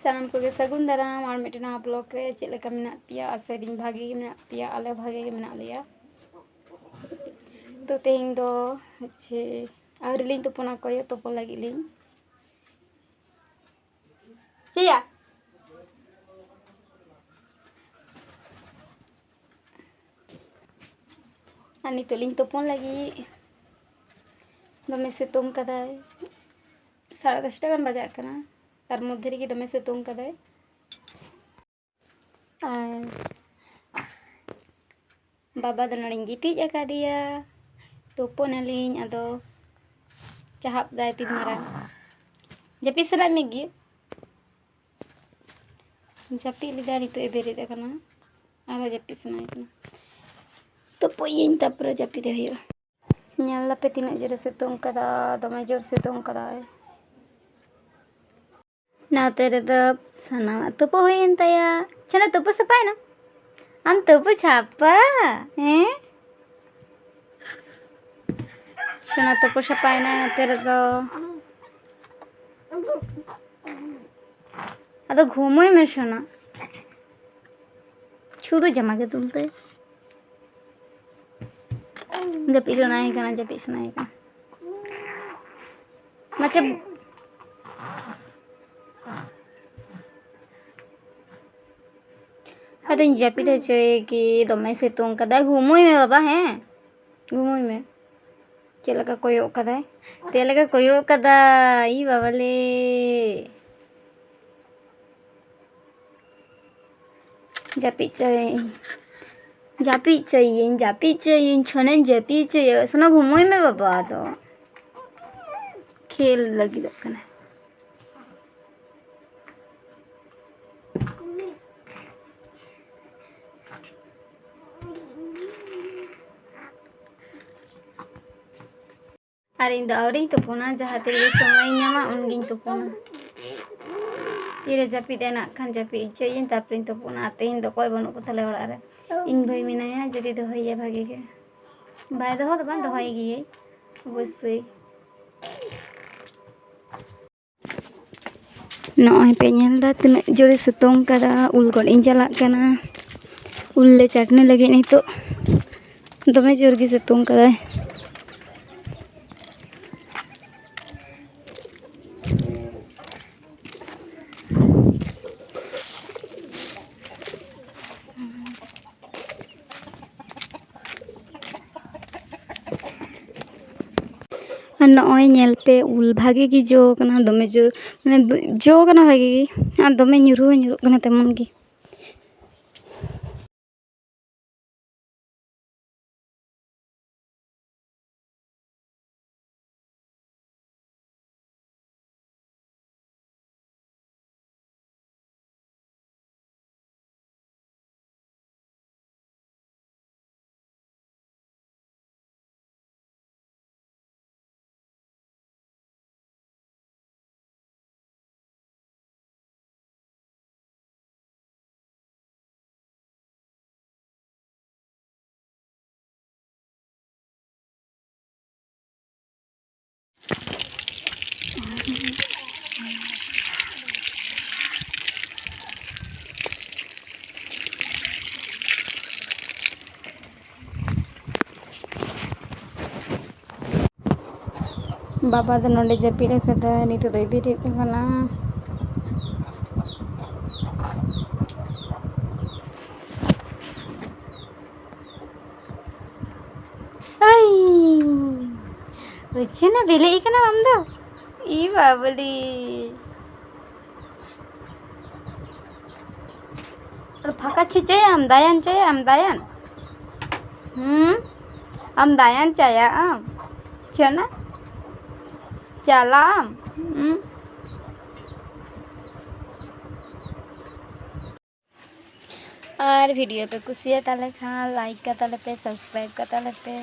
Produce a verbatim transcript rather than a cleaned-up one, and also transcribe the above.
ᱥᱟᱱᱟᱢ ᱠᱚᱜᱮ ᱥᱟᱹᱜᱩᱱ ᱫᱟᱨᱟᱢ ᱟᱨ ᱢᱤᱫᱴᱮᱱ ᱱᱟᱣᱟ ᱵᱞᱚᱜ ᱨᱮ᱾ ᱪᱮᱫ ᱞᱮᱠᱟ ᱢᱮᱱᱟᱜ ᱯᱮᱭᱟ? ᱟᱥᱟᱭᱫᱟᱹᱧ ᱵᱷᱟᱜᱮ ᱜᱮ ᱢᱮᱱᱟᱜ ᱯᱮᱭᱟ, ᱟᱞᱮ ᱵᱷᱟᱜᱮ ᱜᱮ ᱢᱮᱱᱟᱜ ᱞᱮᱭᱟ᱾ ᱛᱚ ᱛᱮᱦᱮᱧ ᱫᱚ ᱦᱚᱪᱪᱷᱮ ᱟᱹᱣᱨᱤ ᱞᱤᱧ ᱛᱩᱯᱩᱱᱟ, ᱠᱚᱭᱚᱜ ᱛᱩᱯᱩ ᱞᱟᱹᱜᱤᱫ ᱞᱤᱧ᱾ ᱪᱮᱫ ᱭᱟ? ᱟᱨ ᱱᱤᱛᱚᱜ ᱞᱤᱧ ᱛᱩᱯᱩᱱ ᱞᱟᱹᱜᱤᱫ᱾ ᱫᱚᱢᱮ ᱥᱤᱛᱩᱝ ᱠᱟᱫᱟᱭ, ᱥᱟᱲᱮ ᱫᱚᱥᱴᱟ ᱜᱟᱱ ᱵᱟᱡᱟᱜ ᱠᱟᱱᱟ, ᱛᱟᱨ ᱢᱚᱫᱽᱫᱷᱮ ᱨᱮᱜᱮ ᱫᱚᱢᱮ ᱥᱤᱛᱩᱝ ᱠᱟᱫᱟᱭ᱾ ᱟᱨ ᱵᱟᱵᱟ ᱫᱚ ᱱᱚᱰᱮᱧ ᱜᱤᱛᱤᱡ ᱟᱠᱟᱫᱮᱭᱟ, ᱛᱩᱯᱩᱱᱟᱞᱤᱧ ᱟᱫᱚ᱾ ᱪᱟᱦᱟᱵ ᱫᱟᱭ ᱛᱤᱱ ᱢᱟᱨᱟᱝ, ᱡᱟᱹᱯᱤᱫ ᱥᱟᱱᱟᱭᱮᱫ ᱢᱮ ᱜᱮ? ᱡᱟᱹᱯᱤᱫ ᱞᱮᱫᱟ, ᱱᱤᱛᱚᱜ ᱮ ᱵᱮᱨᱮᱫ ᱟᱠᱟᱱᱟ, ᱟᱨᱦᱚᱸ ᱡᱟᱹᱯᱤᱫ ᱥᱟᱱᱟᱭᱮ ᱠᱟᱱᱟ᱾ ᱛᱩᱯᱩᱭᱟᱹᱧ, ᱛᱟᱨᱯᱚᱨᱮ ᱡᱟᱹᱯᱤᱫᱮ ᱦᱩᱭᱩᱜᱼᱟ᱾ ᱧᱮᱞ ᱫᱟᱯᱮ ᱛᱤᱱᱟᱹᱜ ᱡᱳᱨᱮ ᱥᱤᱛᱩᱝ ᱠᱟᱫᱟ, ᱫᱚᱢᱮ ᱡᱳᱨ ᱥᱤᱛᱩᱝ ᱠᱟᱫᱟᱭ᱾ ᱱᱚᱛᱮ ᱨᱮᱫᱚ ᱥᱟᱱᱟᱢᱟᱜ ᱛᱩᱯᱩ ᱦᱩᱭᱮᱱ ᱛᱟᱭᱟ᱾ ᱪᱷᱟᱱᱟ ᱛᱩᱯᱩ ᱥᱟᱯᱷᱟᱭᱮᱱᱟ? ᱟᱢ ᱛᱩᱯᱩ ᱥᱟᱯᱷᱟ? ᱦᱮᱸ? ᱥᱳᱱᱟ ᱛᱩᱯᱩ ᱥᱟᱯᱷᱟᱭᱮᱱᱟ ᱱᱚᱛᱮ ᱨᱮᱫᱚ᱾ ᱟᱫᱚ ᱜᱷᱩᱢᱟᱹᱭ ᱢᱮ ᱥᱳᱱᱟ᱾ ᱪᱷᱩ ᱫᱚ ᱡᱟᱢᱟ ᱜᱮ ᱛᱩᱞ ᱛᱟᱭ᱾ ᱡᱟᱹᱯᱤᱫ ᱥᱟᱱᱟᱭᱮ ᱠᱟᱱᱟ, ᱡᱟᱹᱯᱤᱫ ᱥᱟᱱᱟᱭᱮ ᱠᱟᱱᱟ᱾ ᱢᱟᱪᱮ, ᱟᱫᱚᱧ ᱡᱟᱹᱯᱤᱫ ᱦᱚᱪᱚᱭᱮ ᱠᱤ, ᱫᱚᱢᱮ ᱥᱤᱛᱩᱝ ᱠᱟᱫᱟᱭ᱾ ᱜᱷᱩᱢᱟᱹᱭ ᱢᱮ ᱵᱟᱵᱟ, ᱦᱮᱸ, ᱜᱷᱩᱢᱟᱹᱭ ᱢᱮ᱾ ᱪᱮᱫ ᱞᱮᱠᱟ ᱠᱚᱭᱚᱜ ᱠᱟᱫᱟᱭ, ᱪᱮᱫ ᱞᱮᱠᱟ ᱠᱚᱭᱚᱜ ᱠᱟᱫᱟᱭ, ᱤ ᱵᱟᱵᱟ ᱞᱮ᱾ ᱡᱟᱹᱯᱤᱫ ᱪᱚᱭᱟᱹᱧ, ᱡᱟᱹᱯᱤᱫ ᱪᱚᱭᱟᱹᱧ, ᱡᱟᱹᱯᱤᱫ ᱪᱚᱭᱟᱹᱧ, ᱪᱷᱚᱱᱟᱧ ᱡᱟᱹᱯᱤᱫ ᱪᱚᱭᱟ᱾ ᱥᱳᱱᱟ ᱜᱷᱩᱢᱟᱹᱭ ᱢᱮ ᱵᱟᱵᱟ, ᱟᱫᱚ ᱠᱷᱮᱞ ᱞᱟᱹᱜᱤᱫᱚᱜ ᱠᱟᱱᱟ᱾ ᱟᱨ ᱤᱧ ᱫᱚ ᱟᱹᱣᱨᱤᱧ ᱛᱩᱯᱩᱱᱟ, ᱡᱟᱦᱟᱸ ᱛᱤᱨᱮ ᱥᱚᱢᱚᱭᱤᱧ ᱧᱟᱢᱟ ᱩᱱᱜᱤᱧ ᱛᱩᱯᱩᱱᱟ᱾ ᱛᱤᱨᱮ ᱡᱟᱹᱯᱤᱫ ᱮᱱᱟ ᱠᱷᱟᱱ ᱡᱟᱹᱯᱤᱫ ᱦᱚᱪᱚᱭᱟᱹᱧ, ᱛᱟᱨᱯᱚᱨᱮᱧ ᱛᱩᱯᱩᱱᱟ᱾ ᱟᱨ ᱛᱮᱦᱮᱧ ᱫᱚ ᱚᱠᱚᱭ ᱵᱟᱹᱱᱩᱜ ᱠᱚ ᱛᱟᱞᱮ ᱚᱲᱟᱜ ᱨᱮ, ᱤᱧ ᱵᱷᱟᱹᱭ ᱢᱮᱱᱟᱭᱟ, ᱡᱩᱫᱤ ᱫᱚᱦᱚᱭᱮᱭᱟ ᱵᱷᱟᱜᱮ ᱜᱮ᱾ ᱵᱟᱭ ᱫᱚᱦᱚ ᱫᱚ ᱵᱟᱝ, ᱫᱚᱦᱚᱭ ᱜᱮᱭᱟᱹᱧ ᱚᱵᱚᱥᱥᱳᱭ᱾ ᱱᱚᱜᱼᱚᱭ ᱯᱮ ᱧᱮᱞ ᱮᱫᱟ ᱛᱤᱱᱟᱹᱜ ᱡᱳᱨᱮ ᱥᱤᱛᱩᱝ ᱠᱟᱫᱟ᱾ ᱩᱞ ᱜᱚᱫ ᱤᱧ ᱪᱟᱞᱟᱜ ᱠᱟᱱᱟ, ᱩᱞ ᱞᱮ ᱪᱟᱹᱴᱱᱤ ᱞᱟᱹᱜᱤᱫ᱾ ᱱᱤᱛᱚᱜ ᱫᱚᱢᱮ ᱡᱳᱨ ᱜᱮ ᱥᱤᱛᱩᱝ ᱠᱟᱫᱟᱭ᱾ ᱟᱨ ᱱᱚᱜᱼᱚᱭ ᱧᱮᱞ ᱯᱮ, ᱩᱞ ᱵᱷᱟᱜᱮ ᱜᱮ ᱡᱚ ᱠᱟᱱᱟ, ᱫᱚᱢᱮ ᱡᱳᱨ, ᱢᱟᱱᱮ, ᱡᱚ ᱠᱟᱱᱟ ᱵᱷᱟᱜᱮ ᱜᱮ, ᱟᱨ ᱫᱚᱢᱮ ᱧᱩᱨᱦᱩ ᱦᱚᱸ ᱧᱩᱨᱦᱩᱜ ᱠᱟᱱᱟ ᱛᱮᱢᱚᱱ ᱜᱮ᱾ ᱵᱟᱵᱟ ᱫᱚ ᱱᱚᱰᱮ ᱡᱟᱹᱯᱤᱫ ᱟᱠᱟᱫᱟᱭ, ᱱᱤᱛᱚᱜ ᱫᱚᱭ ᱵᱮᱨᱮᱫ ᱟᱠᱟᱱᱟ᱾ ᱟᱭ, ᱩᱪᱷᱟᱹᱱᱟ ᱵᱮᱞᱮᱜ ᱠᱟᱱᱟᱢ ᱟᱢ ᱫᱚ? ᱤ ᱵᱟᱵᱟᱞᱤ᱾ ᱟᱨ ᱯᱷᱟᱸᱠᱟ ᱪᱮᱫ ᱪᱟᱭᱟᱢ? ᱫᱟᱭᱟᱱ ᱪᱟᱭᱟᱢ? ᱫᱟᱭᱟᱱ? ᱦᱩᱸ? ᱟᱢ ᱫᱟᱭᱟᱱ ᱪᱟᱭᱟ ᱟᱢ? ᱪᱚᱱᱟ? ᱪᱟᱞᱟᱜ ᱟᱢ? ᱦᱩᱸ? ᱟᱨ video ᱯᱮ ᱠᱩᱥᱤᱭᱟᱜ ᱛᱟᱞᱮ ᱠᱷᱟᱱ like ᱠᱟᱛᱟᱞᱮ ᱯᱮ, subscribe ᱠᱟᱛᱟᱞᱮ ᱯᱮ᱾